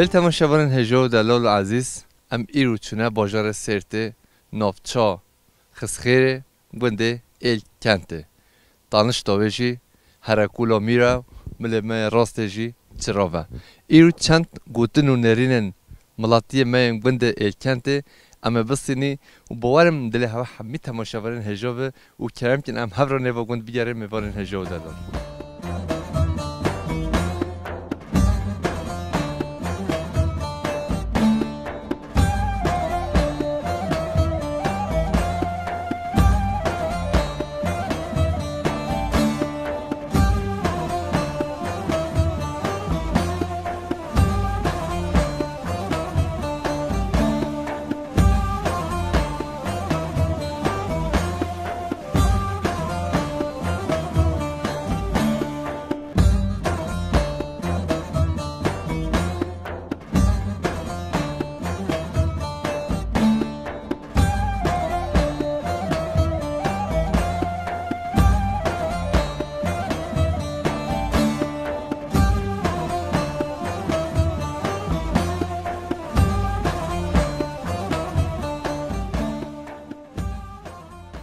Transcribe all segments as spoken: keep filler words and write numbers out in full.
Belê temaşevanên hêja û delal û ezîz, em îro çûne bajarê Sêrtê, navça Xizxêrê, gundê Êlkentê. Tanişta wê jî herekola mîra, milê me yê rastê jî çirav e. Îro çend gotin û nêrînên miletiyê me yên gundê Êlkentê em ê bistînî û bawer im dilê hewe hemî temaşevanên hêja be û kerem kin em hev re nêva gund bigerin mêvanên hêja û delal.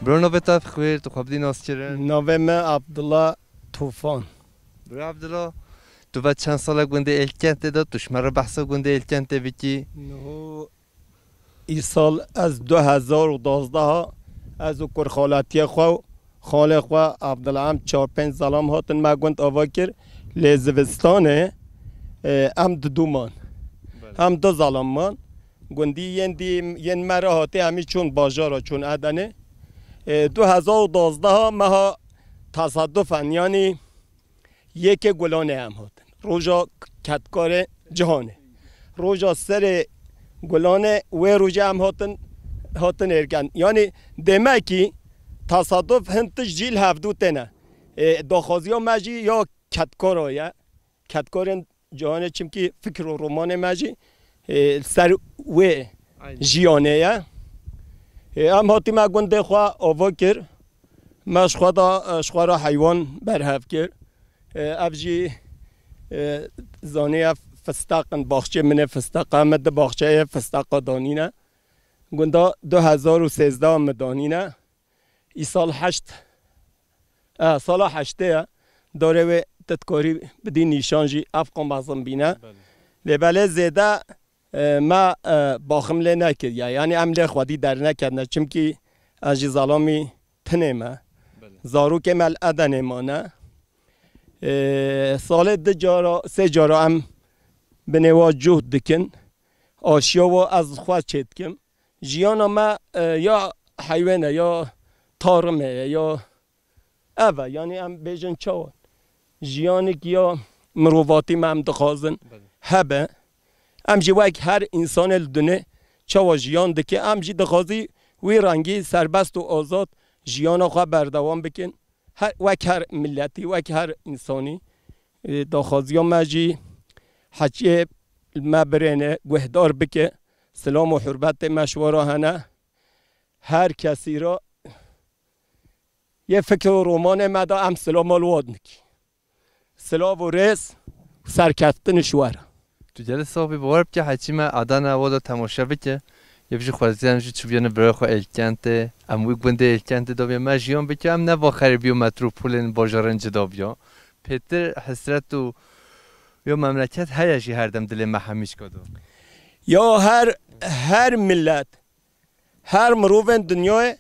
Bro, navê te bi xêr, tu xwe bidî naskirin? Navê me Abdullah Tufan. Bro Abdullah, tu ve çend sal e gundê Êlkentê de, tu ji me re behsa gundê Êlkentê bikî? Niho îsal ez du hezar û duwazdeh ez û kurxalatiya xwe û xalê xwe Abdullah em çar pênc zelam hatin me gund ava kir. Lê zivistanê, e, em didu man. Belê. Em du zelam man. Gundî yên dî yên me re hatî hemî çûn bajara, çûn Edenê. E, du hezar û duwazdeh meha tesadufan, yanî yekê Gulanê em hatin. Roja kedkarê cihanê. Roja serê Gulanê wê rojê em hatin, hatin Êlkent. Yanî demekî tesaduf hin tişt jî li hevdû têne. E, daxwaziya me jî ya kedkara ye. Kedkarên cihanê, çimkî fikr û romanê me jî, e, li ser wê Aynen. jiyanê ye. E, em hatî me gundê xwe ava kir. Me ji xwe da, e, ji xwe re heywan berhev kir. E, ev jî, e, zanî ev fistaq in, baxçê min ê fistaqa, me di baxçeyê fistaqa danîne. Gunda du hezar û sêzdeh min danîne. Îsal heşt, e, sala heştê ye. Darê wê tu dikarî bidî nîşan jî, ev qamezin bîne. Belê. Lê belê zêde, e, me, e, baxim lê nekiriye. Yanî em lê xwedî derneketine. Çimkî ez jî zelamî tinê me. Belê. Zarokê me li Edenê mane. E, salê du cara, sê cara em binê wa cuhd dikin. Aşiya wa ez xwe çê dikim. Jiyana me, e, ya heywan e, ya tarime ye, ya ev e. Yanî em bêjin çawa? Jiyanek ya mirovatî me em dixwazin Belê. hebe. Em jî wek her însanê li dunê çawa jiyan dike, em jî dixwazî wî rengî serbest û azad jiyana xwe berdewam bikin. Her, wek her miletî, wek her însanî, e, daxwaziya me jî heçiyê me birêne guhdar bike. Silam û hurbetê me ji we re hene. Her kesî re yê fikr û romanê me de em silama li wan dikî. Silav û rêz û serkeftin ji we re. Tu gelê sax bî, bawer bike heçî me Adana wa da temaşe bike. Yê jî xweziyem jî çûbiyene birayê xwe Êlkentê. Em wî gundê Êlkentê da bîye me jiyan bike. Em ne va xerîbî û metropolên bajarên cida biya. Pêtir hesret û yo memleket heye jî her dem dilê me hemî çika da. Ya her, her millet, her mirovên dinyayê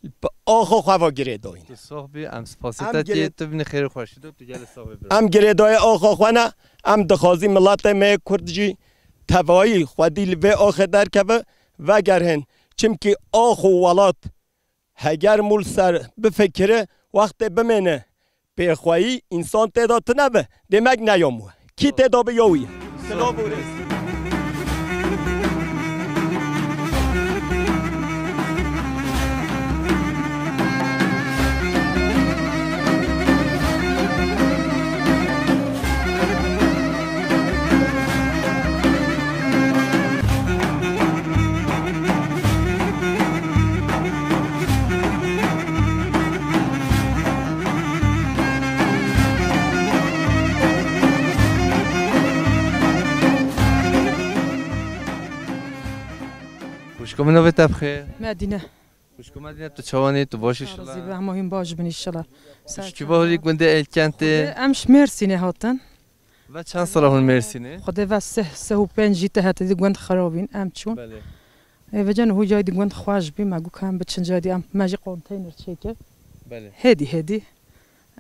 bi axa xwe ve girêdayî ne. Tu sax bî, em spasî Em te tê, girêd- tu binî xêr û xweşî de, tu gelê sax bî bira. Em girêdayê axa xwe ne, em dixwazî miletê me yê Kurd jî tevayî xwedî li vê axê derkeve, vegerhên. Çimkî ax û welat heger mûl ser bifikire, wextê bimêne pêxweyî, însan tê de tune be, demek ne ya mû. Kî tê de be ya wî ye. Silav û rêz. Xwişko min, navê te bi xêr? Medîne. Xwişko Medîne, tu çawan î? Tu baş î? Razî be, hema hûn baş bin înşallah. Tu ji çi bahurî gundê Êlkentê? Em ji Mêrsînê hatin. Ve çend sala hûn Mêrsînê? Xwedê ve sih, sih û pênc jî te hete di gund xirabîn, em çûn. Belê. Ê, vêca niho cayê di gund xweş bî, me got em biçin cayê di, em, me jî konteyner çêkir. Belê. Hêdî, hêdî.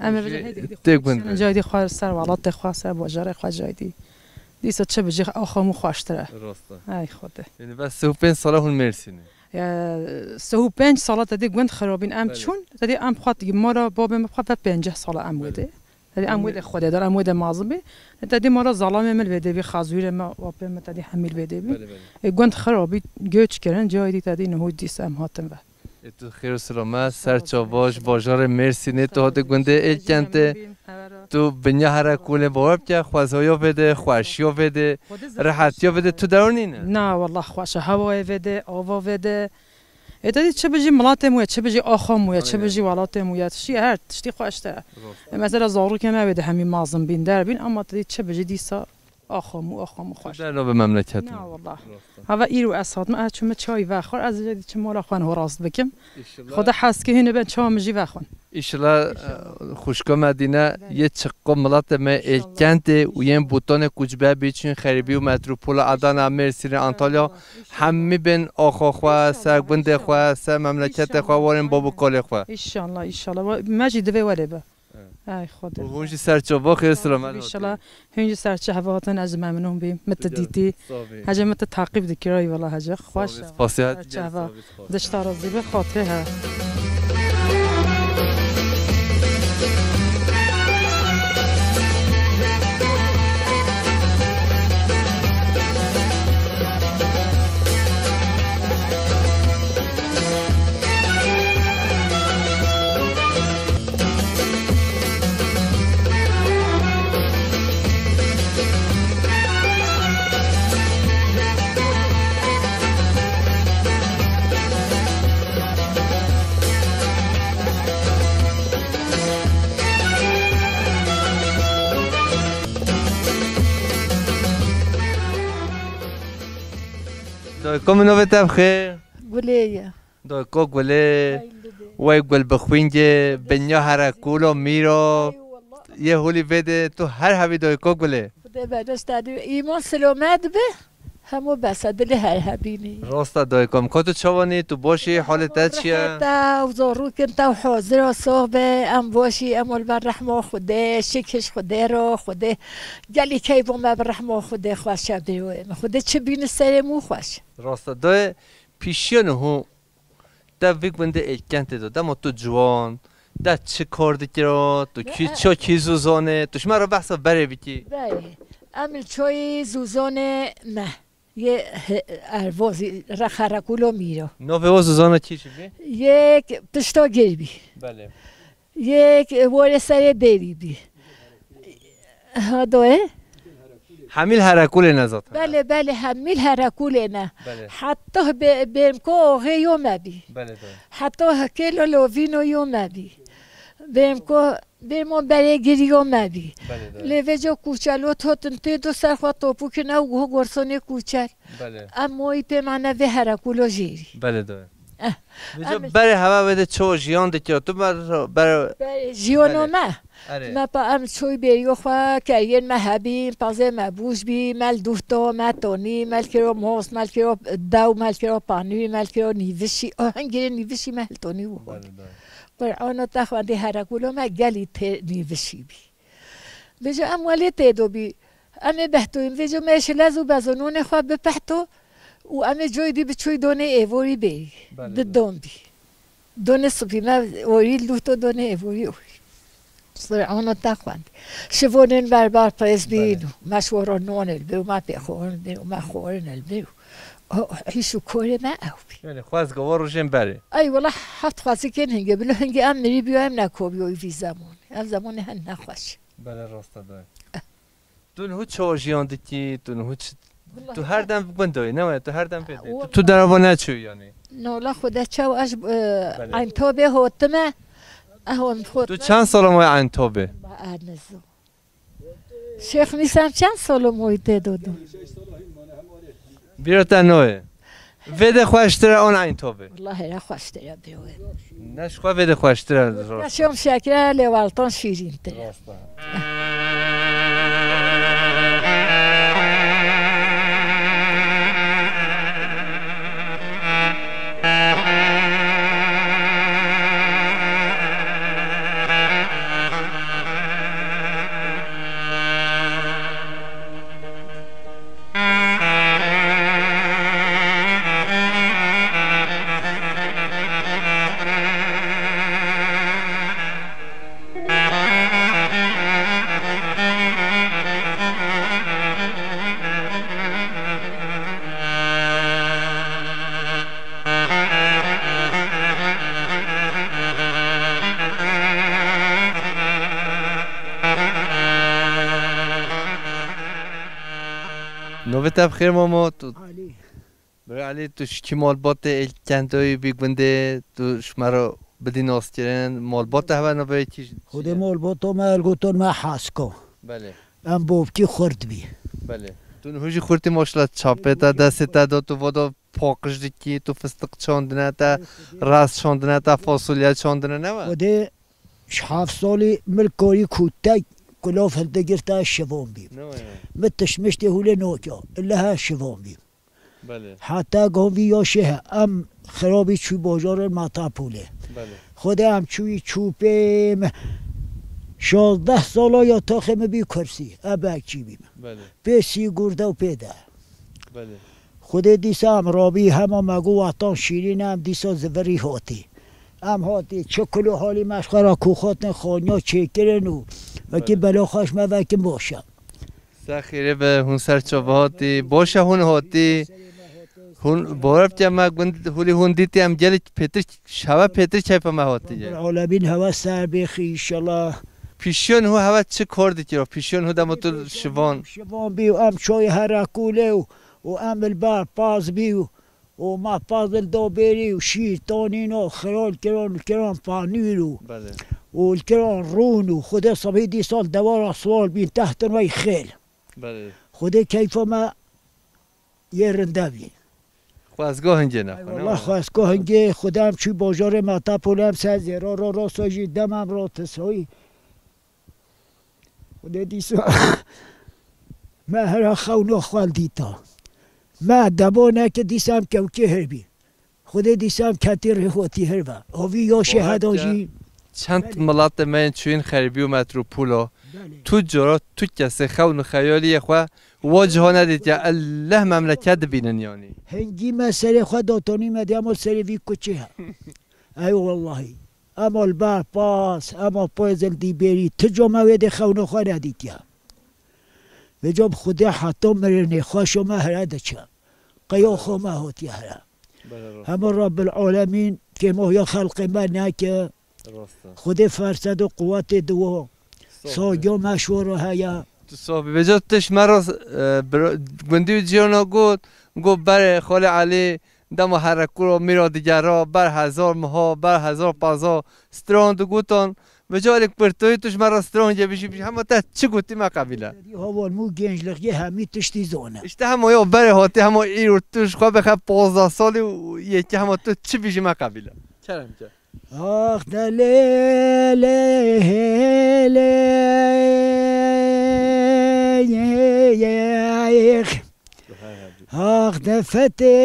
Em ê Jî vêca hêdî, hêdî tê xwe gund biçin be. Cayê di xwe ser welatê xwe, ser bajarê xwe cayê di. Dîsa çi bijî axamû xweştir e. Rast e. Ay Xwedê. Yani ve sih û pênc sala hûn Mêrsînê? Ya, sih û pênc sala te di gund xirabîn, em Belê. Çûn, te di em xwe di mala babê me xwe ve pêncî sala em Belê. Wê di. Te di em wê de Xwedê dar, em wê de mazin bî. Te di mala zalamê min vê de bî, xazûrê me, apê me, te di hemî vê de bî. Belê, belê. E, gund xirabî, göç kirin, cayê di te di niho dîsa em hatin ve. E, tu xêr û silamet, ser çava ji bajarê Mêrsînê, tu hatî gundê Êlkentê. Tu binya Herekulê, bawer bike, xwezaya vê de, xweşiya vê de, rehetiya vê de tu dewr nîne? Na, wallah xweş e, hewayê vê de, ava vê de. Ê, te dî çi bijî milatê mû ye, çi bijî axa mû ye, çi Aynen. Bijî welatê mû ye, tiştî her tiştî xweş te. Rast. E, mesela zarokê me wê de hemî mazin bîn, der bîn, ama te dî çi bijî dîsa axa mû, axa mû xweş. Tu dernabe memleket mû. Na, wallah. Rast. Hava îro ez hatime, ez çûme çayî vexwar, ez ê dî çi mala xwe niho rast bikim. Înşallah. Xweda heskê hînê ben çawa min jî vexwin. Înşallah, Înşallah. E, xwişka Medîne, Belê. Yê çiqo milatê me Înşallah. Êlkentê û yên Botanê koçber bî, çûn xerîbî û metropola Adana, Mêrsînê, Înşallah. Antalya, Înşallah. Hemî bên axa xwe, ser gundê xwe, ser memleketê xwe, warên bab û kalê xwe. Înşallah, înşallah. Wa-, me jî divê welê be. Evet. Ay Xwedê. Û hûn jî ser çava, xêr û silamet hatin. Înşallah. Hûn jî ser çava hatin, ez memnûn bîm. Min tu dîtî. Sağ ol. Hece min tu taqîb dikir, ay wela hece. Xweş e. Spasiya. Ser çava. Dişta razî be, xatirê he. Dayko min, navê te bi xêr? Gulê ye. Dayko Gulê, wey gul bi xwîngê, binya Herekûlo, Mîro, yê holî vê de, tu her hebî Dayko Gulê. Xwedê bereş te dî, îman silomet bi, hemû bes e, dilê her hebînî. Rast e Dayko min, ka tu çawan î, tu baş î, halê te çi ye? Rehet e, û zarokên te hazir e, soh be, em baş î, em li ber rehma Xwedê, şikir ji Xwedê re, Xwedê gelî keyfo me bi rehma Xwedê xweş e, dê wê me. Xwedê çi bîne serê mû xweş. Rast e, dayê, pîşiya niho Te vî gundê Êlkentê de, dema tu ciwan, de çi kar dikira, tu kî, çi kî zûzanê, tu ji me re behsa berê bikî. Berê. Em li çayê zûzanê me. Yê he-, ervozî re Herekûlo Mîro. Navê o zûzana kî jî bî? Yek pişta gêr bî. Belê. Yek warê serê bêrî bî. Ha, doye? Hemî li Herekulê ne zaten. Belê, belê, hemî li Herekulê ne. Belê. Heta bê-, bêmko oxê yo me bî. Belê, doye. Heta hekê lo lovîno yo me bî. Bêmko, bêmo berê girî yo me bî. Belê, doye. Lê vêco kûçelo totin tê do ser xwe topûkin ew guh gorsonê kûçel. Belê. Em moyî pê me ne vê Herekulo jêrî. Belê, doye. Eh, Vêca em berê heva vê de ço jiyan dikir. Tu ber, ber, Berê jiyano Belê. Me. Erê. Me pa em çoy bêriyo xwe keriyên me hebî, pazê me bûj bî, me li duhto, me tonî, me li kiro mos, me li kiro dew, me li kiro panûyî, me li kiro nîvişî. O hingirê nîvişî me li tonî û holî. Belê, belê. Qur'ano te xwendî Herekulo me gelî tê nîvişî bî. Vêca em welê tê do bî. Em ê behtoyîn. Vêca me şilez û bezononê xwe bipehto û em ê coy dî bi çoy donê êvorî bêrî. Belê, Di belê. Don bî. Donê sibî me orî luhto donê êvorî orî. Qur'ano te xwendî. Şivonên berbar pêz bîn Belê. Û me şoro nonê li bê û me pê xorin bê û me xorin li bê û hîş û korê me ew bî. Yani xwezga wa rojên berê. Ay wela heft xwezikên hingê, bilo hingê em mirî biyo em nekobiyoyî vî zemonê. Ev zemonê hin nexweş. Belê, rast e, dayê. Eh. Tu niho çawa jiyan dikî, tu niho çi, Wela tu her dem gund doyî, ne waya, tu her dem vê de. Wela. Tu, tu derava neçûyî yani. Nola xwe de çaw ez, e, Belê. Eintobê hotime, e, hon hot- Tu çend sala maye Eintobê? Ba, ez nizo. Şêx Mîsem çend sala maye tê do do? Bîra te noye. Vê de xweştir e an Eindhoven? Wallahî ne xweştir e bê wê. Ne ji xwe vê de xweştir e. Yaşam şekre lê weltan şîrîntir e. Rast e. Navê te bi xêr mamo, tu Alî. Birê Alî, tu ji kî malbatê ê li Kendoyê bî gundê, tu ji me re bidî naskirin, malbata hewe navê kî ji Xwedê malbata me el gotin me Hasko. Belê. Em bovkî xurt bî. Belê. Tu niha jî xurtî maşallah çapê te, destê te de tu vada paqij dikî, tu fistiq çandine te, res çandine te, fasulye çandine ne we? Xwedê ji heft salî min karî ku te kulaf hildigirta şivan bîm. Ne we ya? Min tişmiştê hûlê nokya, ille her şivan bîm. Belê. Heta govî ya şêhe em xirabî çû bajarê Matapûlê. Belê. Xwedê em çûyî çûpê me. Şazdeh sala ya taxê min bî kursî, e bekçî bîm. Belê. Pê sî gurde û pê de. Belê. Xwedê dîsa em rabî hema me got watan şîrîn e, em dîsa zivirî hatî. Em hatî çi kilo halî me ji xwe re ku xatin xaniya çêkirin û wekî Belê. Bela xweş me vekin baş e. Ser xêrê be, hûn ser çava hatî. Baş e hûn hatî. Hûn, bawer bike me gund hûlî hûn dîtî em gelek pêtir, ji hewe pêtir keyfa me hatî ye. Rabbil alemîn hewe ser bêxî înşallah. Pîşiyan hû hewe çi kar dikir? Pîşiyan hû dema tu şivan. Şivan bî û em çayê here kûlê û, û em li ber paz bî û, û me paz li da bêrî û şîr tanîn û xiral kiran, kiran panîr û, Belê. Û kiran rûn û Xwedê sibhî dîsa li dewara siwar bîn tehtin wey xêl. Belê. Xwedê keyfa me yê rinde bî. Xwezgo hingê ne. Ay, wallah, xwezgo hingê, Xwedê em çû bajarê Matapolê em ser zêra ro, ro, so jî dem em ro tisoyî. Xwedê dîsa me hera xewno xwe dîta. Me debo neke dîsa em kewkê her bî. Xwedê dîsa em ketî rêxotî her ve. Avî ya şêheda jî. Çend miletê me yên çûyîn xerîbî û metropolo. Belê. Tu cara, tu kesê xewn û xeyaliyê xwe wa ciha nedîtiye. Elleh memleket dibînin yanî. Hingî me serê xwe datonî me diyamo serê vî kuçê he. Ey wellahî. Ema li ber pas, ema poyzil dîbêrî, tu coma wê dê xewno xwe nedîtiye. Vêca bi Xwedê heta mirinê xweşo me here diçe. Qeya xwe me hatiye here. Belê, rast. Hema Rabbil Alemîn kêmoya xelqê me neke. Rast e. Xwedê fersedo quwetê diwo. Sagiyo me şoro heye. Tu sabî. Vêca tu ji me re, e, bira-, gundî û ciyana got, got berê Xalê Elî, dema herekûra mîra digera, ber hezar miha, ber hezar paza, stran digotan, vêca alek pirtoyî tu ji me re stran ye bijî, bijî, hema te çi gotî me qebîle. Hawan mû gençlik ye hemî tiştî zone. Îşte hema ya berê hatî, hema îro tu ji xwe bixe pazdeh salî û yekî hema tu çi bijî me qebîle. Kerem ke. Ax de lê lê lê. Ax de fetê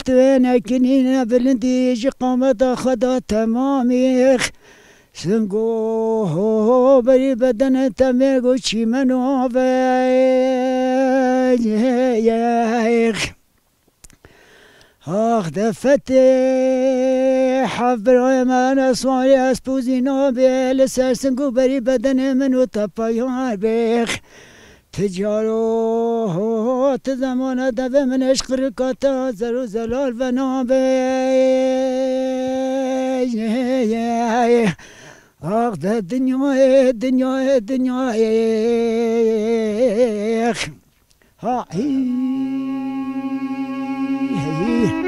tu nekinîne bilindî ji qameta xwe de temamî. Singo berî bedene temê go çîmeno ve. Ax de fetê hev birayê me ne swarê ez pûzî nabê li ser sing û berî bedenê min û te peyar bêx. Ti caro ti zemana devê min eşq rika te zer û zelal ve nabê. Ax de dinyayê, dinyayê, dinyayê. Ha, hî, hî.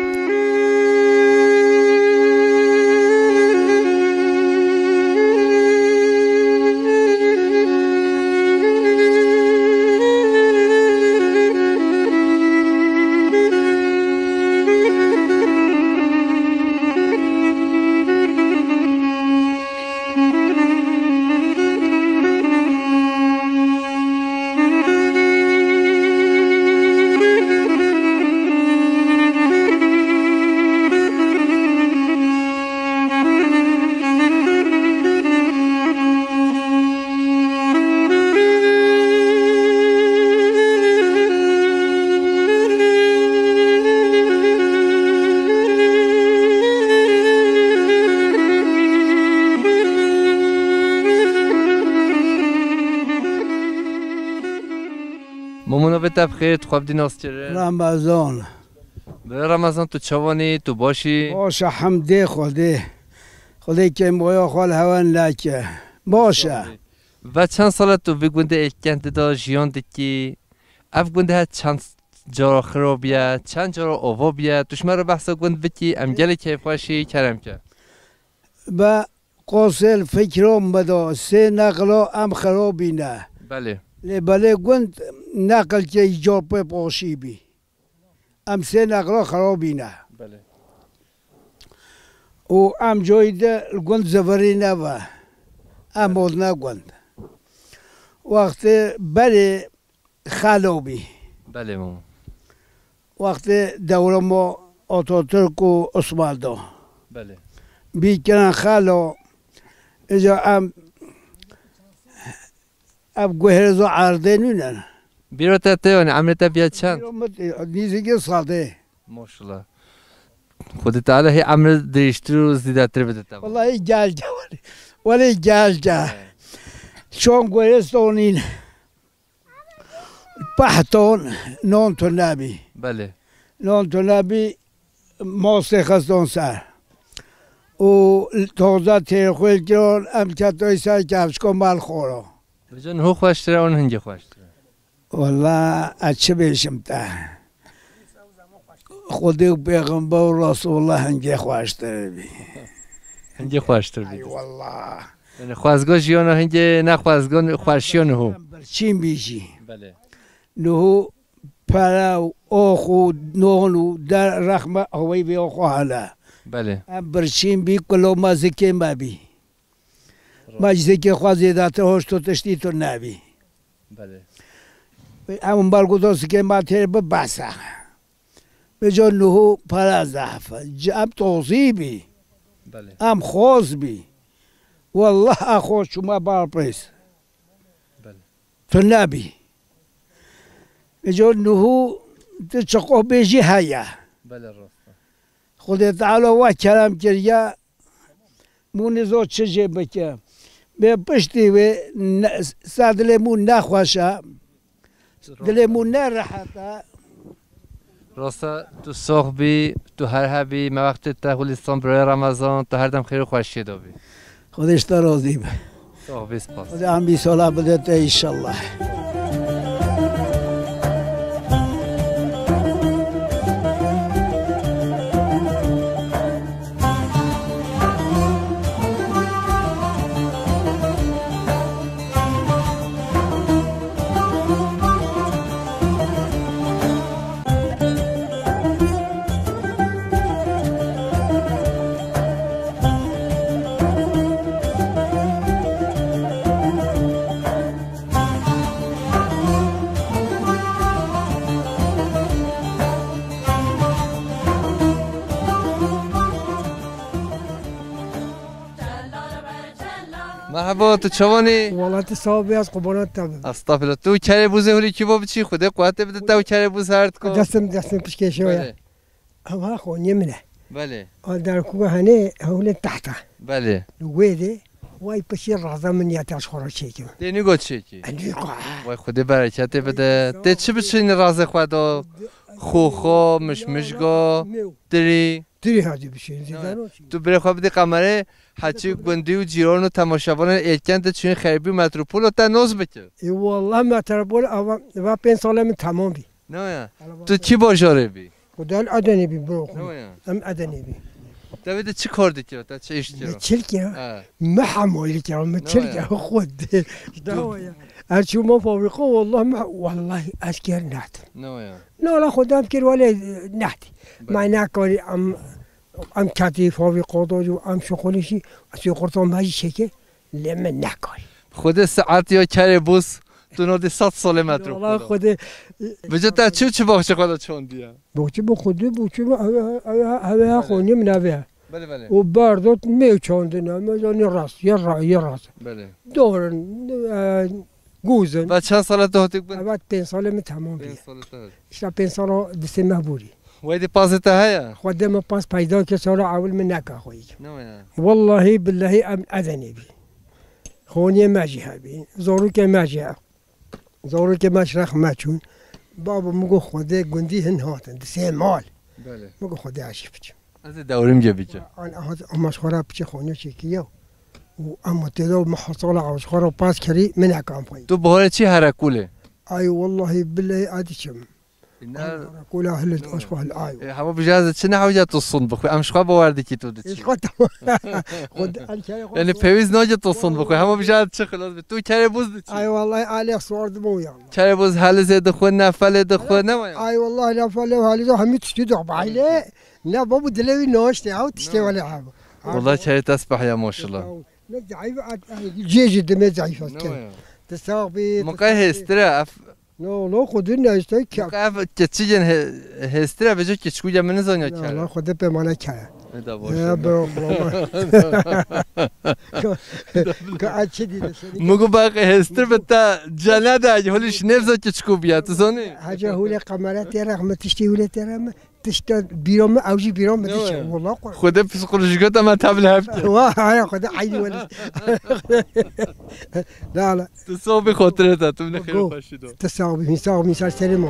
Momo, navê te bi xêr, tu xwe bidî nas çi re? Ramazan. Bi Ramazan, tu çawan î, tu baş î? Baş e, hemdê Xwedê. Xwedê kêmoya xwe li hewe neke. Baş e. Ve çend sal e tu vî gundê Êlkendê de jiyan dikî? Ev gund he çend cara xirab bîye, çend cara ava bîye? Tu ji me re behsa gund bikî, em gelek keyfxweş î, kerem ke. Be qosê li fikra me de sê neqla em xirabî ne. Belê. Lê belê gund neqilkê îcar pê paşî bî. Em sê neqla xirabî ne. Belê. Û em coyî de li gund zivirî nebe. Em odne gund. Wextê berê xelo bî. Belê mama. Wextê dewrema Atatürk û Osman do. Belê. Bî kirin xelo, îca em, ev guhêrzo erdê nûne. Bîra te tê, yanî emrê te biya çend? Bîra min nîzîkî sedê. Maşallah. Xwedê Teala hê emir dirêjtir û zîdetir bide te. Wellahî gel gel. Welê gel gel. He. Çon guhêrzo nîne. Pehton non tu nebî. Belê. Non tu nebî, mastê xiston ser. Û toza têrxwêl kirin, em ketoy ser kevçiko mal xoro. Vêca niho xweştir e, on hingê xweştir e? Wella, ez çi bêjim te? Xwedê û Pêxember û Resulullah hingê xweştir bî. Hingê xweştir bî. Ay wallah. Yani xwezgo jiyana hingê ne xwezgo xweşiya niho. Birçîn bî jî. Belê. Niho pere û ox û non û der rexme awey vê oxo hele. Belê. Em birçîn bî, kulo me zikê me bî. Ma ji zikê xwe zêdetir hoş tu tiştî tu nebî. Belê. Em embargo do zikê me têr bi bes e. Vêca niho pere zehf e. Ci em tozî bî. Belê. Em xoz bî. Wallah a xo çûme bar pês. Belê. Tu nebî. Vêca niho tu çiqo bêjî heye. Belê, rast e. Xwedê Teala we kerem kiriye. Mû nizo çi jê bike. Bê piştî wê ne, ser dilê mû nexweş e. Dilê mû ne rehet e. Rast e, tu sox bî, tu her hebî, me wextê te xwe lîstan birayê Remezan, tu her dem xêr û xweşiyê de bî. Xwedê ji te razî be. Sox bî, spas. Xwedê em bî sala bide te înşallah. Merhaba, tu çawan î? Wala tu sax bî, ez qurbanat te bim. Estağfirullah. Tu kerê bûzê hûlî kî bo biçî, Xwedê quwetê bide te û kerê bûz her diku. Destim, destim pişkêşe ye. Belê. Ewa xoniyê min e. Belê. A derkuga hene hewlê tehta. Belê. Li wê de, way piştî raza min ya te ji xwe re çêkim. Tê nîgo çêkî? Enî xwe. Way Xwedê bereketê bide. Tê çi biçînî razê xwe de? Xoxo, mişmişgo, tirî. Tirî hadî biçînî. Ne. Zêdano çi? Tu birê xwe bidî kamerê, heçî gundî û cîran û temaşevanên Êlkend de çûyîn xeybî û metropol û te noz bike. Ê wallah metropol ava, va pênc sale min temam bî. Ne ya? Ala va. Tu kî bajarê bî? Xwedê li Edenê bî, bro xwe. Ne ya? Em Edenê bî. Te vê de çi kar dikira, te çi îş dikira? Min çil kira. Ha. Min hemû îş kira, min çil kira, Xwedê. Dawa ya. Ez çûma fabrîka, wallah min, wallahi ez kêr nehatim. Ne ya? Ne, wala Xwedê em kir, wala nehatî. Belê. Ma nekarî em, em ketî fabrîka da jî, em şixulî jî, ez ê qurtan me jî çêkê. Lê min nekar. Xwedê saet ya kerê bûz, tu nodî sed salê me tu. Wala Xwedê. Vêca te çi çi baxçe xwe de çandiye? Boçî bo Xwedê, boçî bo ev, ev, ev, ev, Belê. Xonî min ev e. Belê, belê. Û berdot me çandine, me zanî rast, ye ra-, ye rast. Belê. Dorin, e, gûzin. Ve çend sala tu hatî bin? Evet, pênc salê min temam bî. Pênc salê te. İşte pênc sala disê me bûrî. Wey di pazê te heye? Xwedê min paz peyda ke sala ewil min neka xwe yî. Ne ya? Wallahî billahî em edenê bî. Xoniyê me jî hebî. Zorûkê me jî. Zorokê me ji rex me çûn. Babo min got, Xwedê gundî hin hatin, di sê mal. Belê. Min got, Xwedê ez jî biçim. Ez ê dewrimcê biçim. An, aha, ama ji xwe re biçe xoniya çêkî ya. Û ama tê de min hesala ew ji xwe re pas kirî, min ekam xwe. Tu bihorê çi herekulê? Ay, wallahî, billahî, ez diçim. Îna Ay, herekula hilê, aş xwe hil, ay. E, hema bijaz çi ne hewca tu sun bixwe? Em ji xwe bawer dikî tu diçî. Ji xwe tamam. Xwe de, el kere xwe Yani sun. Pêwîst nace tu sun bixwe. Hema bijaz çi xilas bi. Tu kerê buz diçî. Ay, wallahî, alê sordum o ya. Kerê buz helizê dixwe, nefelê dixwe, ne wa ya? Ay, wallahî, nefelê helizê hemî tiştî dixwe. Aile, ne babu dilê wî naştê, ew tiştê Ne? wele ew. Wallahî kerê te speh ya maşallah. Ne zayıf, at, ay, cê cê dime zayıf Ne at. wa ya? Te sağ bî, te Muqay sağ bî. hêstir e, ef- No, no, xwe dûr nehişte ke. Ev keçikên hê-, hêstir e, vêca keçikû ya min nizaniya Ne, kere. Allah xwe de pêmane kere. Ne da boş Ya, ver. bro, bro. Ka, ka, a çi dî de seni? Min got, bak, hêstir bi te cene de, holî ji nêvza keçikû biya, tu zanî? Hece hûlê kamera têre, me tiştî hûlê têre me, tişta bîra me, ew jî bîra me Ne dişe, ya? Wala xwe. Xwedê psikolojîka te me tevli hev kir. Wa, haya, xwe de eynî wele. La, la. Tu sax bî, xatirê te, tu min xêr Go. xweşî do. Tu sax bî, sax bî, ser serê me.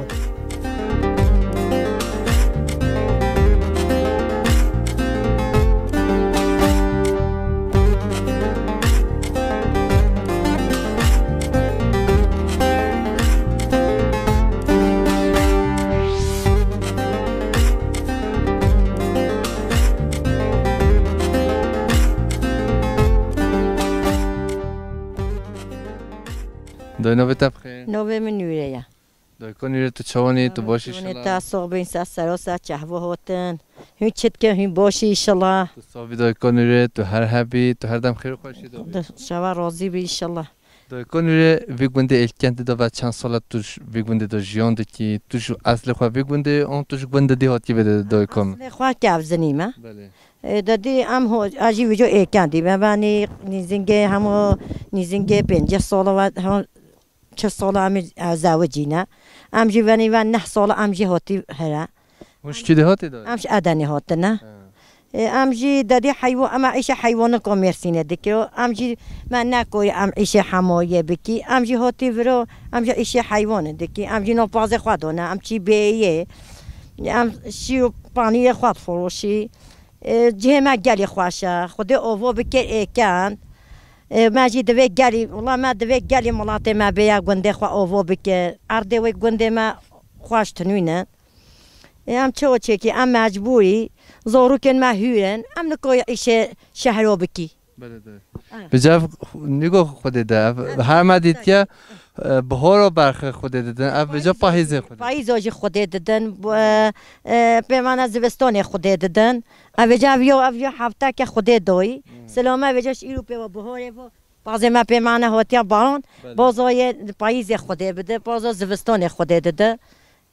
Dayê, navê te bixêr? Navê min Nûre ye. Dayka Nûre, tu çawan î? Tu baş î Nûre, inşallah? Te sox bin, ser sero ser çehvo hotin. Hûn çi dikin, hûn baş î inşallah? Tu sax bî dayka Nûre, tu her hebî, tu her dem xêr û xweşî de bî. Şeva razî bî inşallah. Dayka Nûre, vî gundê Êlkendî de ve çend sala tu ji vî gundê de jiyan dikî? Tu ji eslê xwe vî gundê, an tu ji gundê dî hatî vê de dayka min? Eslê xwe Kevzinî me. Belê. E, de dî em ho-, a jî vêca Êlkendî me. Benî nîzingê hemo nîzingê pêncî sala ve hemo çi sala em ê, e, zewicî ne. Em jî venî ve neh sala em jî hatî here. Hûn ji çi de hatî de? Em ji Edenê hatine. Ha. E, em jî dedî heywa-, em îşe heywanika Mêrsînê dike. Em jî me nekoyê em îşe hemayê bikî. Em jî hatî viro, em jî îşe heywanê dikî. Em jî nopazê xwe done, em çî bêyê. Em şî û paniyê xwe difiroşî. E, cihê me gelî xweş e. Xwedê ovo bike êken. E, me jî divê gelî, wela me divê gelî milatê me bêya gundê xwe ovo bike. Erdê wê gundê me xweş tinû ne. E, em çi çêkî, em mecbûrî. Zorûkên me hûr in. Em nikoyê îşê şehro bikî. Belê de. Ah. Bi cev nîgo Xwedê de. Ev, her me dîtiye, e, bihoro berxe Xwedê didin. Ev vêca payîzê Xwedê. Payîzo jî Xwedê didin. Bu, e, e, pêmane zivistonê Xwedê didin. Ev vêca ev yo, ev yo hefteke Xwedê doyî. Hmm. Silome vêca ji îro pê ve bihorê vo. Bazê me pêmane hotiya baron. Belê. Bazo yê payîzê Xwedê bide. Bazo zivistonê Xwedê dide.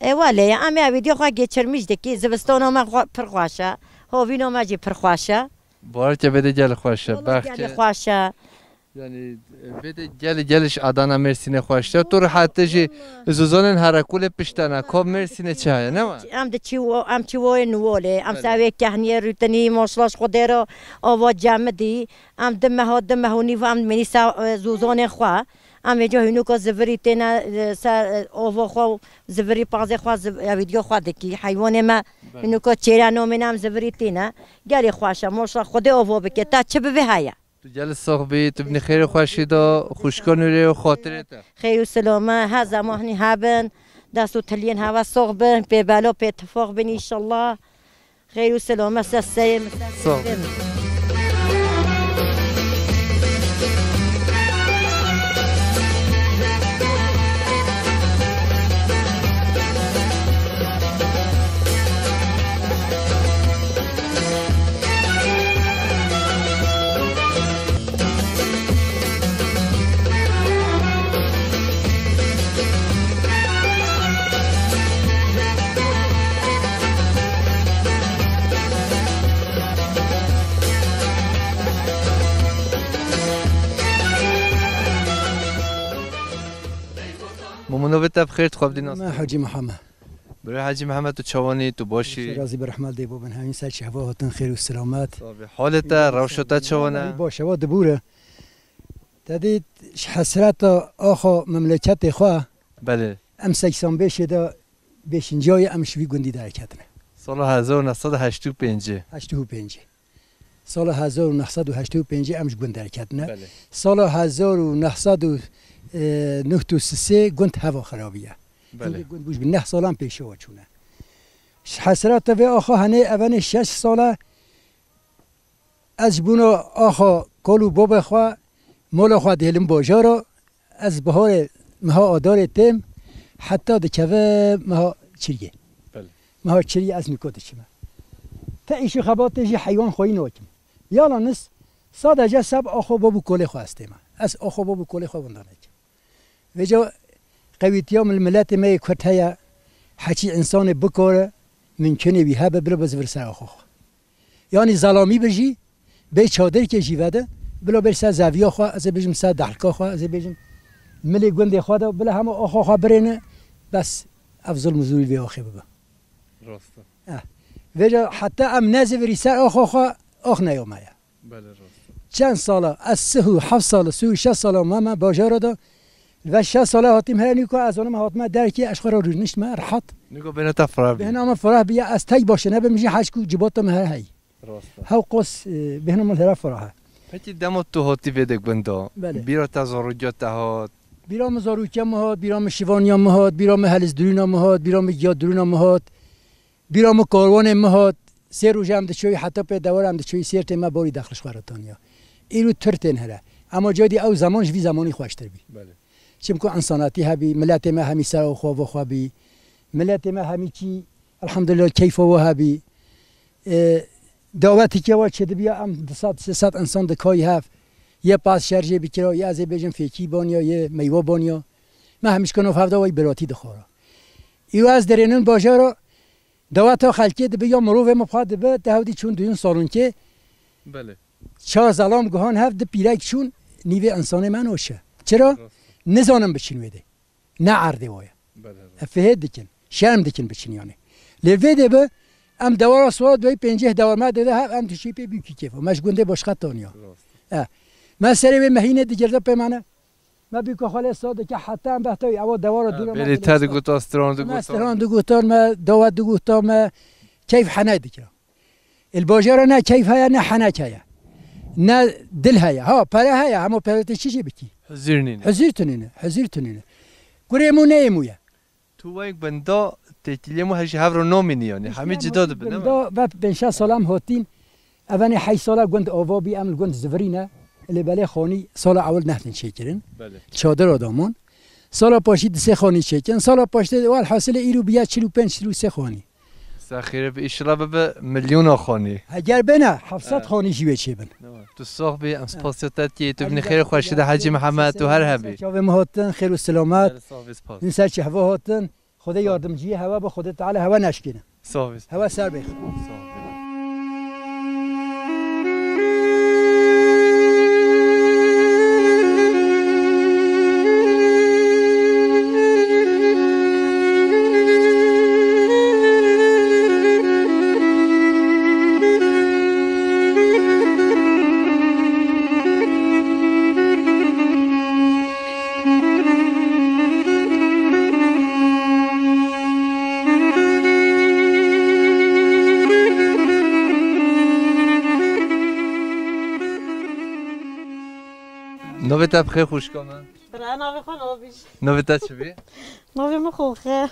E, welê, em ê vîdeo xwe geçirmiş dikî. Zivistona me xwe-, pir xweş e. Hovîno me jî pir xweş e. Baharke vê de gelê xweş e. Wala bexke gelê xweş e. Yani, e, vê de gelê, gelê ji Adana Mêrsînê xweş e. Tu rehet jî zozanên herekulê piştana. Ko Mêrsînê çi heye, ne wa? Em de çi wo-, em çi woyê niwolê. Em Belê. Sevê kehniyê rûtinî, moşlaş xwe dêro, ava cemidî. Em di meha, di meh û nîv em mînî se-, e, zozanên xwe. Em vêca hînuka zivirî têne, e, ser, e, ava xwe û zivirî pazê xwe, ziv-, e, vîdyo xwe dikî. Heywanê me Belê. hînuka çêre nomêne em zivirî têne. Gelê xweş e, moşla Xwedê ava bike. Te çi bivê heye? Tu gelê sax bî, tu binî xêr û xweşî de, xwişka Nûrê û xatirê te. Xêr û silome, her zemanî hebin, dest û tiliyên heve sax bin, pê belo, pê tifaq bin înşallah. Xêr û silome ser serê min, ser Sağ ol. serê min. Mûmûno bê te bi xêr, tu xwe bidî nas. Me Hacî Mihemed. Birê Hacî Mihemed, tu çawanî, tu baş î? Razî bi rehmet dê bo bin hemî ser çi heva hatin, xêr û selamet. Sabî. Halê te, rewşa te çawan e? Baş e, wa dibûre. Te dî ji hesreta axa memleketê xwe. Belê. Em seksan beşê de beşinciya ye em ji vî gundî derketine. Sala hezar û neh sed û heştê û pêncî. Heştê û pêncî. Sala hezar û neh sed û heştê û pêncî em ji gund derketine. Belê. Sala hezar û neh sed û neh û sisê gund heva xirabî ye. Belê. Hingê gund bû ji bin neh salan pêşewa çûne. Ji hesreta vê axa henê evenê şeş sal e ez ji bona axa kol û bobê xwe, mola xwe dihêlim bajara, ez biharê meha adarê têm, heta dikeve meha çiriyê. Belê. Meha çiriyê ez niko diçime. Te îş û xebatê jî heywan xweyî nakim. Yalaniz sadece seb axa bob û kolê xwe ez tême. Ez axa bob û kolê xwe winda nekim. Vêca qewîtiya min li miletê me yê Kurd heye, heçî însanê bikare, mimkunê wî hebe, bilo bizivir ser axa xwe. Yanî zelamî bi jî, bê çadirkê jî vede, bilo bê ser zeviya xwe, ez ê bêjim ser dehlika xwe, ez ê bêjim milê gundê xwe de, bila hema axa xwe birêne, bes ev zilm û zûrî vê axê bibe. Rast e. Eh. Vêca heta em nezivirî ser axa xwe, ax neya me ye. Belê, rast e. Çend sala, ez sih û heft sala, sih û şeş sala mame bajara de, li ver şeş sala hatîm here nîko ez onim hatime derkê, ez xwe re rûniştime rehat. Nîko bêhna te fireh bî. Bêhna min fireh bîye, ez tek başe nebim jî heşk û cibata min here heyî. Rast e. Hew qos, e, bêhna min here fireh e. Pekî dema tu hatî vê de gunda, Belê. Bîra te zarokîya te hat? Bîra min zarokîya min hat, bîra min şivaniya min hat, bîra min helizdirûna min hat, bîra min giyadirûna min hat. Bîra min karwanê min hat, sê roj em diçûyî heta pê dewar em diçûyî sêrtê me borî dexlij xwe re taniya. Îro tir tên here. Ema cadî ew zeman ji vî zemanî xweştir bî. Belê. Çimku însanatî hebî, miletê me hemî ser xwe vo xwe bî. Miletê me hemî çî, elhamdulillah, keyfa we hebî. E, dawetikê we çi dibiya em du sed sê sed însan dikayî hev. Yê pas şerjê bikira, yê ez ê bêjim fêkî baniya, yê meywe baniya. Me hemî şikano hevda wey biratî dixwara. Îro ez derênin bajara, Daweta xelkê dibe ya mirovê min xwe dibe, te hewdî çûn duyun salonkê. Belê. Çar zelam guhan hev di pîrek çûn, nîvê însanê me noşe. Çira? Rast. Nizanin biçin wê de. Ne erdê waye. Belê, rast. E, fihê dikin. Şerm dikin biçin yani. Lê vê de bi, em dewara surat doyî pênceh dewar me dide hev, em dişî pê bîkî kêf. Me ji gundê başqa taniya. Rast. E. Me serê wê mehînê digirde pê me ne. Me bîka xwe lê sade ke heta em behta wî, ewa dewara Ha, dûra me bêrî bile te sade. Diguta, stran Me diguta. Stran diguta, me dawet diguta, me keyf henay dikira. Il bajara ne keyf heye, ne henek heye. Ne dil heye. Ha, pere heye, hema pere te çi jê bikî? Huzur nîne. Huzur tu nîne, huzur tu nîne. Kurê mû neyê mû ye. Tu wek benda têkiliyê mû hejî hev re nomînî yanî. Hemî cida dibin, ne? Benda ve pênc şeş sala em hatîn. Ev enê heyş sala gund ava bî, em li gund zivirî ne. Lê belê xanî sala ewil nehtin çêkirin. Belê. Çadir adamon. Sala paşî di sê xanî çêkin. Sala paştê welhasilê îro bîye çil û pênc çil û sê xanî. Ser xêre bi, îşillah bibe milyona xanî. Heger bêne, heft sed Ha. Xanî jî wê çêbin. Ne var. Tu sax bî, em spasiya te dikî, tu binî xêr xweşî de Hecî Mihemed, tu her hebî. Çavê min hatin, xêr û selamet. Gel sax bî, spas. Min ser çi heva hatin. Xwedê yardimciyê hewe be, Xwedê Teala hewe neşkêne. Sax bî. Hewe ser bê. Sax bî. Navê te bi xêr xwişka me? Bira, navê xwe nabîj. Navê te çi bî? Navê min Xoxe.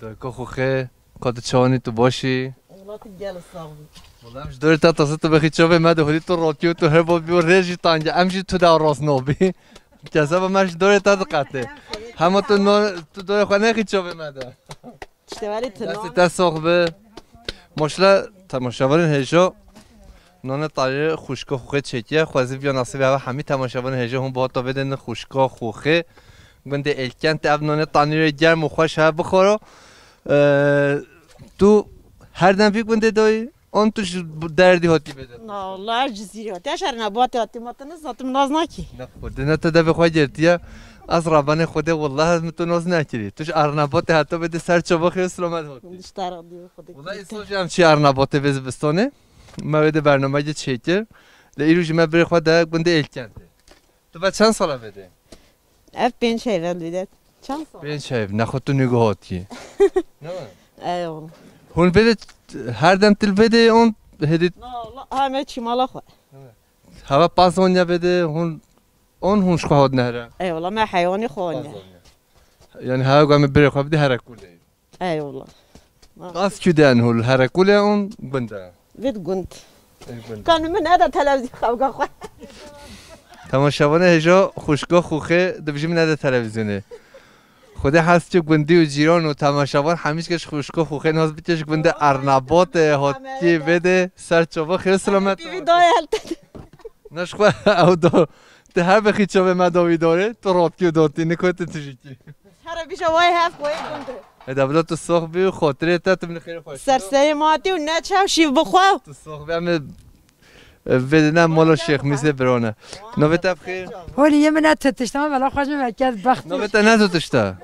Dayka Xoxe, ka tu çawanî, tu baş î? Wela tu gel sax bî. Wela em ji dorê te tase, tu bexî çavê me dihurî, tu rotî û tu her bot bî û rê jî tang e. Em jî tu de rast nabî. Kezeba me ji dorê te diqete. Hema tu no-, tu dorê xwe nexî çavê me de. Tiştê welê tu Destê no. Te sox bi. Maşallah, temaşevanên hêja. Nane tarî xwişka xwe çêkiye. Xwezî viya nasîbê heve hemî temaşevanên hêja hûn bi hata vêdin xwişka xwe. Gundê Elkent ev nane tanîrê germ û xweş heve bixwara. Ee, tu her dem vî gundê dayî? An tu ji derdî hatî vê de? Na, wala ez Cizîrî hatî. Ez şerî nebatê hatî, ma te nizna, tu min nas nakî. Ne xwe, dine te devê xwe girtiye. Ez rabanê Xwedê, wallah ez min tu nas nekirî. Tu ji Arnabotê heta bê de ser çava xêr selamet hatî. Dişta radyo Xwedê. Wallah îsal jî em çi Arnabotê vê zivistanê. Me wê de bernameyê çêkir. Lê îro jî me birê xwe de gundê Êlkentê. Tu ve çend sala vê de? Ev pênc heyv e, Lîdet. Çend sal? Pênc heyv. Nexwe tu nû hatî. Ne mi? Eyvallah. Hûn vê de her dem til vê de on hêdî? Na, Allah, ha me çî mala xwe. Hava pas on ya vê de hûn on hûn ji xwe hat nehre. Eyvallah, me heywanê xwe on ya. Pas on ya. Yani hava gwa me birê xwe bide Herekulê. Eyvallah. Qas kü de en hûl Herekulê on gund e. Vê gund. Ê gund. Kanû min nede televîzyon xewga xwe. Temaşevanê hêja xwişka xûxê dibijî min nede televîzyonê. Xwedê hez çi gundî û cîran û temaşevan hemî ji xwişka xûxê nas bike ji gundê Arnabotê hotî vê de ser çava xêr selamet. T V dayê helte. Ne ji xwe ew da. Ti her vexî çavê me dawî dore, tu rotî û dotî, niko tu tijîkî. Here bîja wayê hev xweyê gund e. Eda bila tu sox bî û xotirê te tu min xêr xweş. Ser serê matî û ne çew şîv bi xwe. Tu sox bî, em ê, e, vê ne mola Şêx Mîsê birone. Navê te bi xêr? Holî yê min ne tu tişta, bela xweş me kez bext. Navê te ne tu tişta?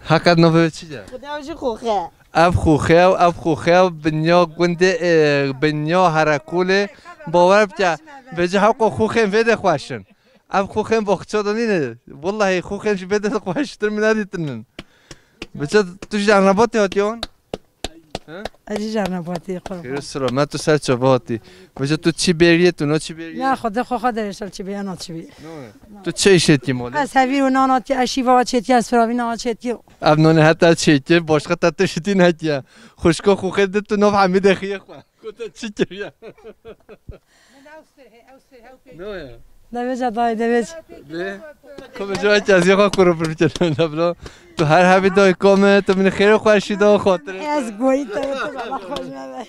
Heqet navê wê çi ye? Xuda jî xûxe. Ev xûxe ew, ev xûxe ew, binya gundê, e, binya Herekulê. Bawer bike, vêca hewqa xûxên vê de xweş in. Ev xûxên baxça de nîne. Wellahî xûxên ji vê de xweştir min nedîtinin. Vêca tu ji Arnabotê hatiyon? He? Ez jî ji Arnabotê, qurban. Xêr û selamet, tu ser çava hatî. Vêca tu çi bêriyê, tu no çi bêriyê? Ya, Xwedê xwe xwe derêşel çi bê, ya no çi bê. No. Tu çi îşê tî molê? Ez hevîr û nana tî, ez şîva çêtî, ez firavîna çêtî. Ev nonê heta çêkir, başqa te tiştî netiye. Xwişka xûxê di tu nav hemî de xiye xwe. Ku te çi kiriye? No ya. Devêca dayê, devêc. Lê, ku bi cihê ez yê xwe kuru bir bikin, ne bila. Tu her hebî dayê kome, tu min xêr û xweşî da xatirê. Ez goyî te, tu bela xweş me be.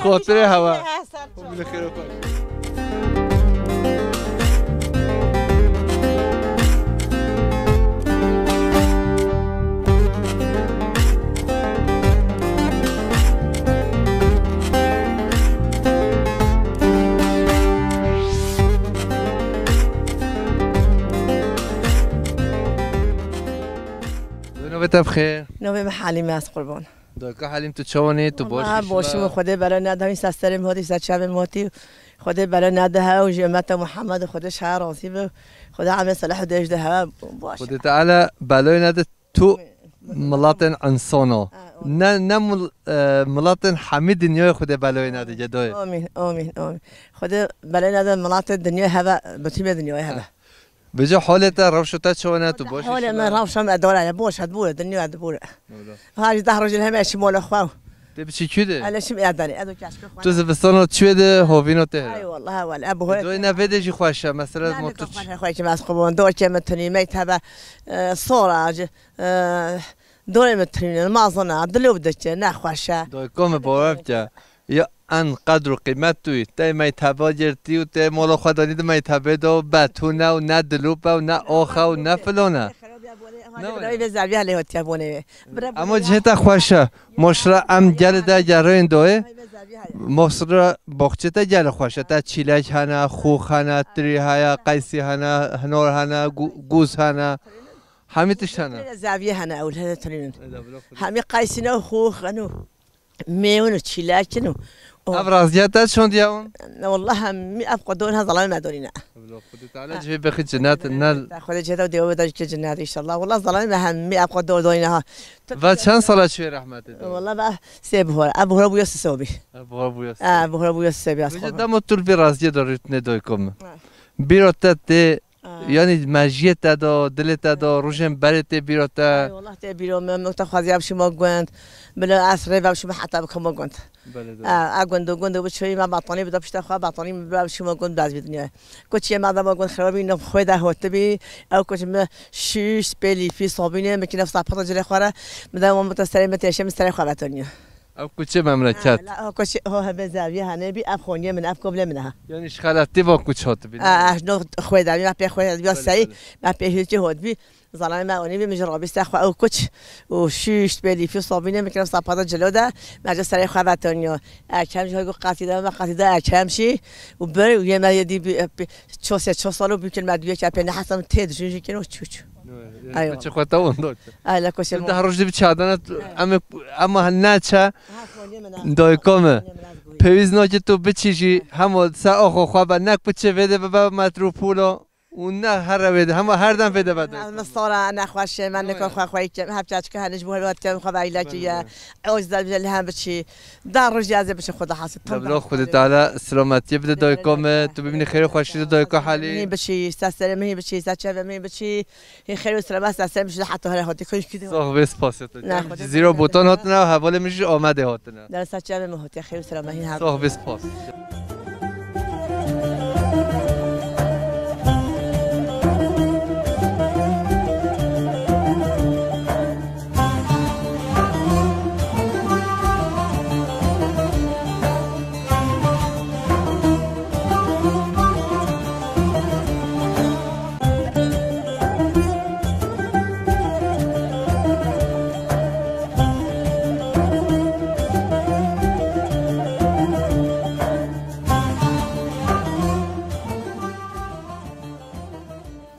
Xotirê hewa. Min xêr xwe. Navê te bi xêr? Navê min Halîme, ez qurban. Dayka Helîm, tu çawan î? Tu baş î? Baş im, Xwedê bela neda, hîn ser serê min hatî, ser çavê min hatî. Xwedê bela neda hev û ji ummeta Muhammed Xwedê şa razî be. Xwedê emê seleh û dêj de hev baş. Xwedê Teala belayê nede tu milatên insana. Ha, o. Ne, ne mil-, e, milatên hemî dinyayê Xwedê belayê nede, gedayê. Amîn, amîn, amîn. Xwedê belayê nede milatê dinyayê heve, bitîmê dinyayê heve. Ha. Vêca holê te, rewşa te çawan e, tu baş î? Holê me, rewşa me edara ye, boş e, dibûre, dinya dibûre. Wala. Harî deh rojên heme çi mola xwe. Tê biçî kü de? Ele çim ê dane, edo keşke xwe. Tu zivistana çi de hovîna te? Ay wallah, wala, e, bu hore. Doy ne vê de jî xweş e, mesela. Ne mo de tu xweş e, xweş e, ez xwe bon, dor ke me tenî, me tebe, e, sora, e, dorê me tenî, mazana, dilov de ke, ne xweş e. Doy ko me bawer ke. Ya en qedr û qîmet tu yî. Tê meyteba girtî û tê mola xwe danî di meytebê de û betûne û ne dilûp e û ne ox e û ne filon e. Ne were? Vê zevî helê hatiye bonê wê. Ama cihê te xweş e. Moşra em gelê de gerên doyê. Moşra boxçê te gelê xweş e. Te çîlek hene, xûx hene, tirî heye, qeysî hene, hinor hene, gu-, gûz hene. Hemî tişt hene. Vê zevî hene ew, hele tirînin. Hemî qeysî ne û xûx hene û. Mêwin û çîlek in û, û. Ev raziya te çond ya wan? Wallah hemî ev qedon ha zalamê me dorîne. Evla Xwedê Teala cihê bexî cennet, ne. Xwedê cihê de dewe de ke cennet inşallah. Wallah zalamê me hemî ev qedon dorîne ha. Va çend sala çûye rehmetê de? Wallah va sê buhar. Ev buhar bûye sisovî. Ev buhar bûye sisovî. Ev buhar bûye sisovî. Vêca dema tu li vê raziyê de rûtine doyko min. Ha. Bîra te tê Aa. Yanî mejiyê te de, dilê te de, rojên berê tê bîra te. Ay, wallah tê bîra me, min te xwaziya bişîma gund. Bila ez rê ve bişîma heta bikima gund. Belê de. Aa, a gund û gund û biçûyî me batanî bida pişta xwe, batanî min bila bişîma gund, baz bî dinyayê. Koçiyê me dema gund xirabî, ne xwê de hotibî. Ew koç me şîş, pêlî, fî, sabînê, min kî nefsa pata cilê xwe re. Min de wan bita serê me têşe, min serê xwe vetoniye. Ev kuçê memleket. Ha, la, o kuçê, o hebe zaviye hane bî, ev xoniye min, ev koble min ha. Yani ji xelatî va kuç hatibî, ne? Ha, ha, no xwedavî, ma pê xwedavî, ya Belê, sey, belê. Ma pê hîrçê hotbî. Zalamê me onî bî, min ji rabîste xwe ew kuç û şûşt bê lîfî û sabînê min kirin sapada cilo de, me ji serê xwe vetoniyo. Erkem jî hêgo qetî de, me qetî de Erkem jî û bir û yê me yê dî bî, bî, ço sê ço sal û bî kirin me duyê ke pê nehesam tê dijin jî kirin û çû çû. Eywa. Koçê xwe te wenda. Ay, le koçê. Deh roj dî bi çadana, em ê, ema neçe, dayika me. Pêwîst nake tu biçî jî, hema ser axo xwe be, ne kuçê vê de bibe metropolo. Û ne here vê de, hema her dem vê de vede. Ez min sora nexweş e, me nikir xwe xweyî kim. Hep çaçika henî ji bo helwet kim xwe veylekî ye. Ew ji der bile li hem biçî. Da roj ez ê biçim xwe da hasil. Tam da Xwedê Teala selametiyê bide dayika me. Tu bibînî xêr û xweşî de dayika halî. Min biçî, ser serê min biçî, ser çavê min biçî. Hê xêr û selamet ser serê min ji heta here hatî koş gidiyor. Sax bê, spasiyê te. Ne, Xwedê Cizîra Botan hatine, hevalê min jî Amedê hatine. Dersa çavê min hatiye xêr û selamet hîn her. Sax bê, spas.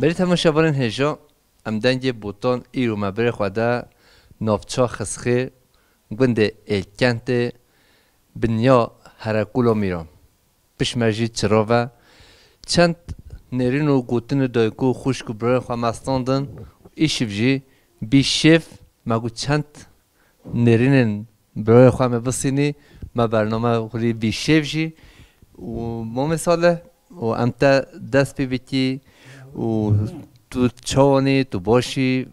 Berî temaşevanên hêja, em dengê Botan îro me berê xwe de navça Xizxê, gundê Êlkentê, binya Herekûla Mîran. Pişt me jî çira ve çend nêrîn û gotinê dayik û xwişk û birayên xwe me standin û îşiv jî bî şêv me got çend nêrînên birayê xwe me bisînî, me bername xurî bî şêv jî û Mamê Salih û em te dest pê bikî û tu çawanî, tu başî,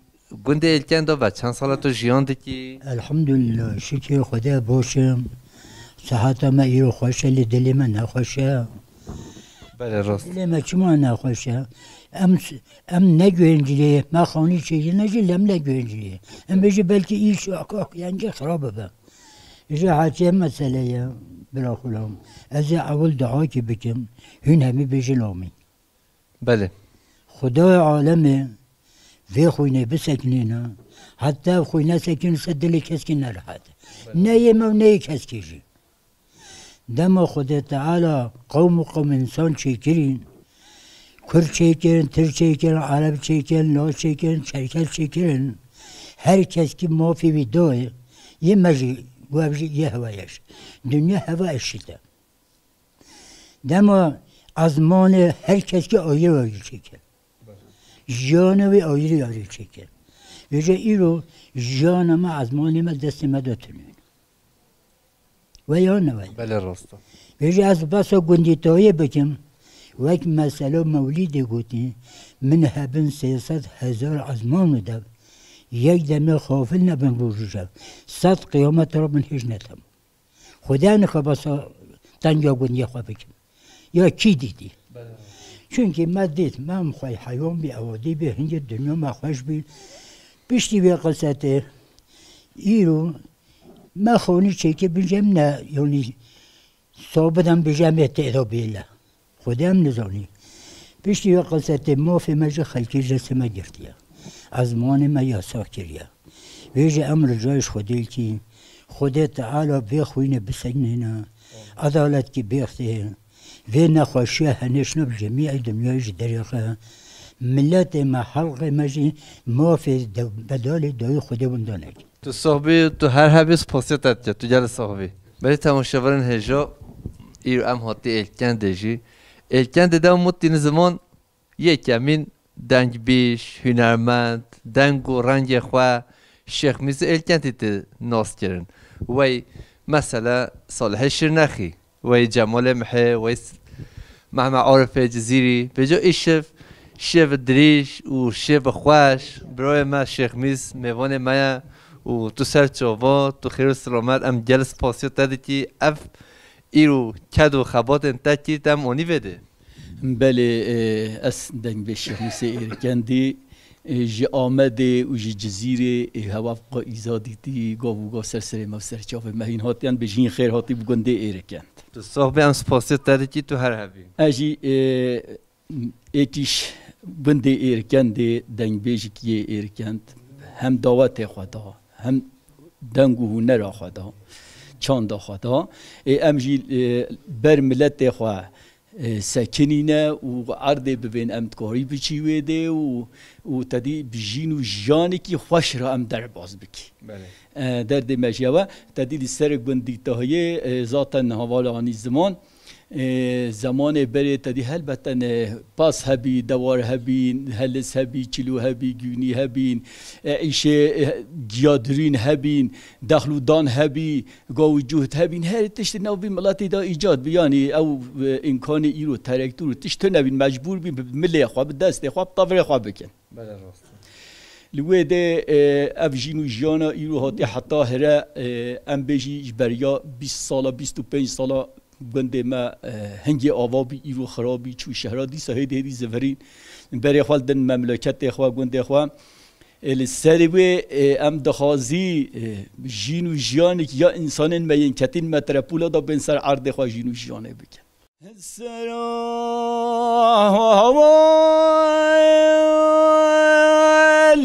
gundê Êlkendo ve çend sala tu jiyan dikî? Elhamdulillah, şikir Xwedê baş im. Siheta me îro xweş e, lê dilê me nexweş e. Belê, rast. Dilê me çima nexweş e? Em, em ne guhêncî lê, me xanî çêkirine jî lem ne guhêncî lê. Em bêjî belkî îş ak, ak, yengê xirab bibe. Ji hatiye mesele ye, bira xulam. Ez ê ewil duakî bikim, hûn hemî bêjin amîn. Belê. Xwedayê alemê vê xwînê bisekinîne, heta ev xwîne sekin se dilê keskî nerehet. Belê. Ne yê me û ne yê keskî jî. Dema Xwedê Teala qewm û qewm însan çêkirîn, Kurd çêkirin, Tirk çêkirin, Ereb çêkirin, Laz çêkirin, Çerkez çêkirin, her keskî mafê wî dayê, yê me jî, û ev jî yê hewa ye jî. Dinya hewa eşît e. Dema ezmanê her keskî ayrı ayrı çêkir. Jiyana wî ayrı ayrı çêkir. Vêce îro jiyana me, ezmanê me destê me de tune. Ve ya ne ve? Belê, rast e. Vêce ez behsa gundîtayê bikim. Wek mesela Mewlîdê gotî, min hebin sê sed hezar ezman û dev. Yek demê xafil nebin roj û şev. Sed qiyamet re min hêj netem. Xwedê nixwe behsa tenga gundiyê xwe bikim. Ya kî dîtî? Belê. Çunkî me dît, me em xwe heywan bî, ewadî bî, hingê dinya me xweş bî. Piştî vê qisete, îro me xanî çêkir, bêjim ne, yanî, sabit em bêjim ê têda bêle. Xwedê em nizanî. Piştî wê qisete mafê me ji xelkê ji destê me girtiye. Ezmanê me yasak kiriye. Vêce em ricayê ji Xwedê dikî, Xwedê Teala vê xwînê bisekinîne, edalet kî bêxtê, vê nexweşiya henêşna bi cemî ey dinyayê ji derê xe, miletê me, xelqê me jî mafê de-, bedalê dayî Xwedê winda neke. Tu soxbî, tu her hebî spasiya te dike, tu gelek soxbî. Belê temaşevanên hêja, îro em hatî Êlkendê jî. Êlkendê de mutîne ziman yekemîn dengbîş, hunermend, deng û rengê xwe Şêx Mîz Êlkendî tê nas kirin. Wey mesela Salihê Şirnexî. Wey Cemalê Mihê, wey s-, Mehmet Arifê Cizîrî. Vêca îşev şêv dirîj û şêv xweş, birayê me Şêx Mîz mêvanê me ye û tu ser çava, tu xêr û silamet, em gel spasiya te dikî. Ev îro ked û xebatên te kî te em anî vê dê. Belê, e, ez deng bê Şêx Mîzê Êrkendî. Ê, ji Amedê û ji Cizîrê, ê, hewa qo îza dîtî, gav û gav ser serê me û ser çavê me hîn hatiyan bêjîn xêr hatî bi gundê Êrikend. Tu sox bê, em spasiya te dikî, tu her hebî. Ez jî, ê, êtîş Gundê Êrkendê dengbêjikiyê Êrkend hem dawetê xwe da, hem deng û hunera xwe da, çanda xwe da. Ê, em jî, e, ber miletê xwe, e, sekinîne û erdê bivên em dikarî biçî wê dê û, û tedî bi jîn û jiyanekî xweş re em derbas bikî. Belê. E, derdê me jî ew e. Tedî li ser gundî tahiyê, e, zaten hevala anî ziman. E, zemanê berê tedî helbete ne pas hebî, dewar hebîn, helis hebî, çilo hebî, gûnî hebîn, e, îşê, e, giyadirîn hebîn, dexl û dan hebî, gaw û cuhd hebîn, her tiştî nav vî miletî de îcad bî. Yanî ew, e, îmkanê îro terektor û tişt tune bîn, mecbûr bîn bi milê xwe, bi destê xwe, bi tevrê xwe bikin. Belê rast e. Li wê de, e, ev jîn û jiyana îro hatiye heta here, e, em bêjî ji beriya bîst sala, bîst û pênc sala gundê me, e, hingê ava bî, îro xirabî, çû şehra, dîsa hêdî hêdî zivirîn. Berê xwe li din memleketê xwe, gundê xwe. E, li ser wê, e, em dixwazî, e, jîn û jiyanek ya însanên me yên ketîn metropola da bên ser erdê xwe jîn û jiyanê bikin. Sera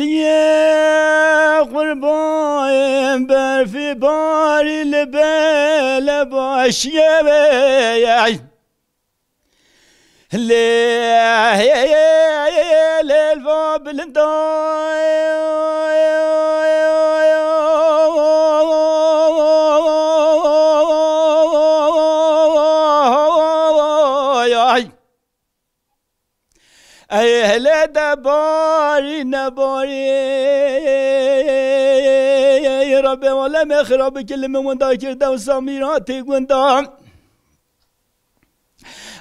hevaliyê qurbayê berfî barî li bêle başiyê wê. Lê, lê va bilinda. Ey hele de barî nebarî. Rabbe alemê xirab bike li min winda kir dew samîratê gunda.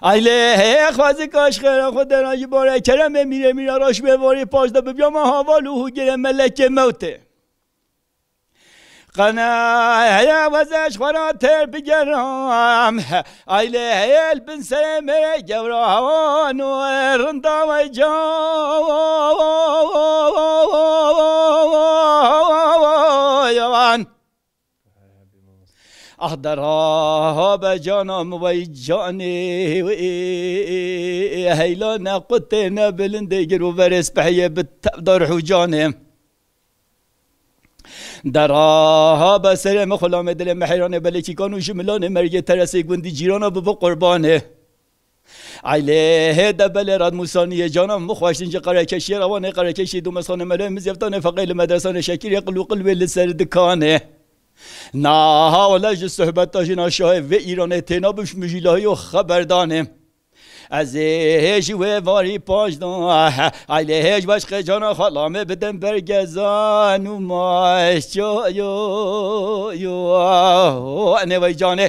Ay lê heye xwezî kaş xêra xwe dera ji bare keremê mîrê mîra raş wê varî paş de bibiya me haval û hûgirê melekê mewtê. Qene heye weze ji xwe ra têr bigeram. Ay lê heye li bin serê mêrê gewran û rinda we can. Ah dera be cana min wey canê, heyla ne qutê ne bilindê gir û verê spehiyê bi tevda ruh û canê. Dera be serê min xulamê dilê me heyranê belekî kan û ji milanê mergê teresê gundî cîrana bibo qurbanê. Eylê hê de belê rad Mûsaniyê cana min xweştin ji qerekeşiyê rewanê qerekeşiyê domestanê melê min zeftanê feqê li medresanê şekirê qil û qil wê li ser dikanê. Naha wele ji sohbeta jina şahê vê Îranê têna bim ji mijîlahî û xeberdanê. Ez ê hê ji wê varî paş da. Eylê hê ji baş qê cana xwe lamê bidim bergezan û maşço yo yo. Enê wey canê.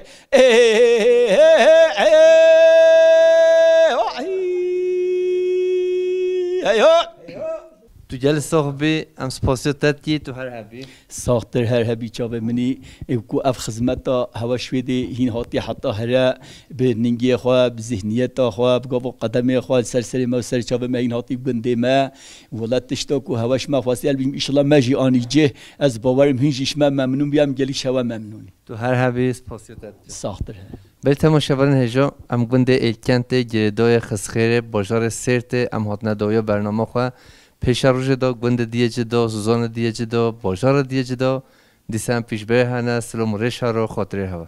Tu gel sax bî, em spasiya te dikî, tu her hebî. Saxtir her hebî çavê minî, ê ku ev xizmeta hewa Şwêdê hîn hatiye heta here bi ningiyê xwe, bi zihniyeta xwe, bi gava qedemê xwe li ser serê me û ser çavê me hîn hatî gundê me. Wela tişta ku hewa ji me xwestiye, elbî înşallah me jî anî cih. Ez bawerim hîn jî ji me memnûn bî, em gelî ji hewa memnûn. Tu her hebî, spasiya te dike. Saxtir he. Belê temaşevanên hêja, em gundê Êlkentê, girêdayê Xizxêrê, bajarê Sêrtê, em hatine dawiya bernama xwe. Pêşerojê de gundê diyê ci de, zozanê diyê ci de, bajarê diyê ci de, dîsa em pîşberê hene, silam û rêşa ro xatirê hewe.